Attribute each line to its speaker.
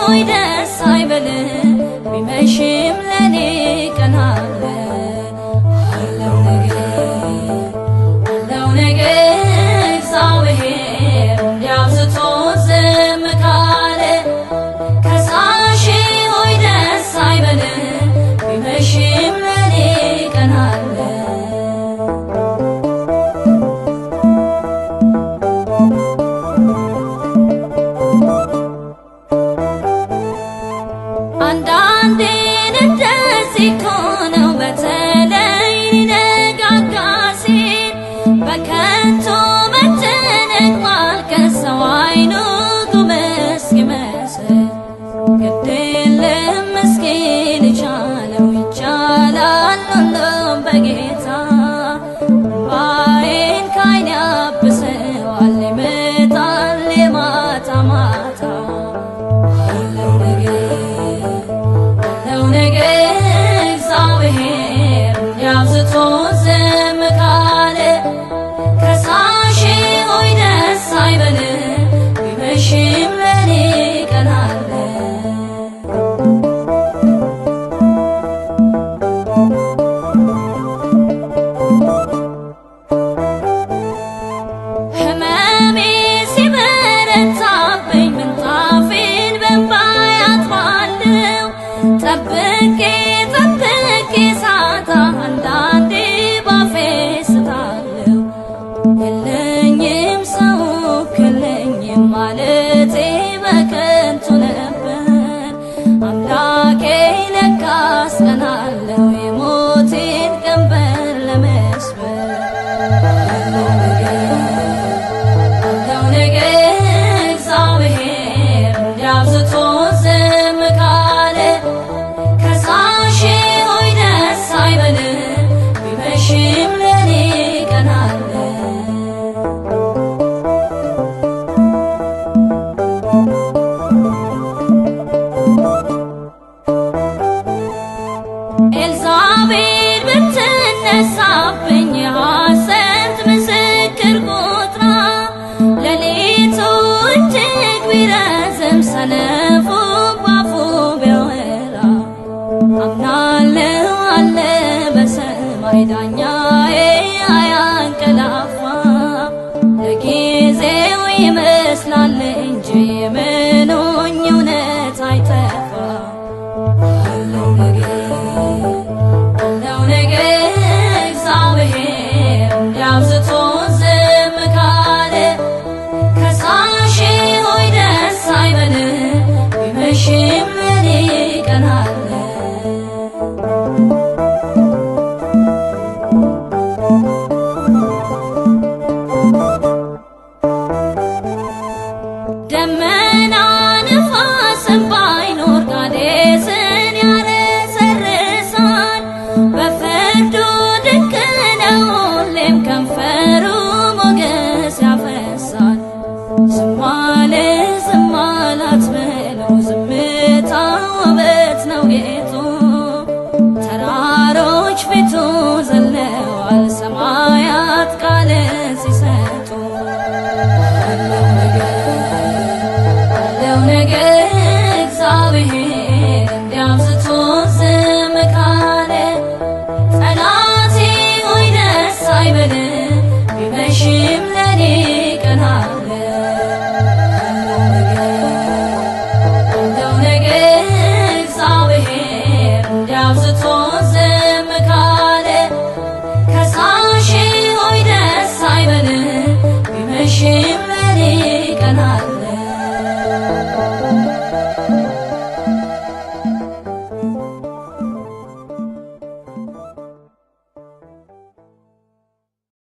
Speaker 1: ሆይ ደስ አይበል፣ ቢመሽም ለኔ ቀን አለ። አለው ነገር፣ አለው ነገር፣ እግዚአብሔር እንዲያብዝቶ ዝም ካለ። ከሳሼ ሆይ ደስ አይበል፣ ቢመሽም ለኔ ቀን አለ። አንዳንዴ እንደዚህ እኮ ነው፣ በተለይ ሊነጋጋ ሲል በከንቱ መጨነቅ ማልቀስ፣ ሰው አይኑ ጉም እስኪመስል። ግድ የለም ምስኪን ይቻለው፣ ይቻላል ሁሉም በጌታ። እንባዬን ካይኔ ያብሰዋል፣ ይመጣል የማታ ማታ። አለው ነገር፣ አለው ነገር፣ እግዚአብሔር እንዲያብዝቶ ዝም ካለ። ከሳሼ ሆይ ደስ አይበል፣ ቢመሽም ለኔ ቀን አለ። ህመሜ ሲበረታብኝ ምንጣፌን በእንባዬ አጥባለሁ። ጠብቄ ጠብቄ ሳጣ አንዳንዴ ባፌ ስታለሁ። የለኝም ሰው የለኝም ማለቴ በከንቱ ነበር። አምላኬ ለካስ ቀን አለው የሞቴን ቀንበር ለመስበር። አለው ነገር፣ አለው ነገር፣ እግዚአብሔር እንዲያብዝቶ ዝም ካለ። ከሳሼ ሆይ ደስ አይበል፣ ቢመሽም ለኔ ቀን አለ። ኤልዛቤል ብትነሳብኝ የሐሰት ምስክር ቆጥራ፣ ሌሊቱ እጅግ ቢረዝም ሰነፉ ባፉ ቢያወራ፣ አምናለሁ አለ በሰማይ ዳኛዬ አያንቀላፋ። ለጊዜው ይመስላል እንጂ የምኑኝ እውነት አይጠፋ። አለው ነገር፣ አለው ነገር፣ እግዚአብሔር እንዲያብዝቶ ዝም ካለ። ከሳሼ ሆይ ደስ አይበል፣ ቢመሽም ለኔ ቀን አለ። ደመና ንፋስም ባይኖር ቃዴስን ያረሰርሳል። በፍርዱ ድንቅ ነው ሁሌም ከንፈሩ ሞገስ ያፈሳል። ዝም አለ ዝም አለ አትበለው፣ ዝምታ ውበት ነው ጌጡ። ተራሮች ፊቱ ዘለዋል ሰማያት ቃልን ሲሰጡ። አለው ነገር፣ አለው ነገር፣ እግዚአብሔር እንዲያብዝቶ ዝም ካለ። ጠላቴ ሆይ ደስ አይበል፣ ቢመሽም ለኔ ቀን አለ። አለው ነገር፣ አለው ነገር፣ እግዚአብሔር እንዲያብዝቶ ዝም ካለ። ከሳሼ ሆይ ደስ አይበል፣ ቢመሽም ለኔ ቀን አለ።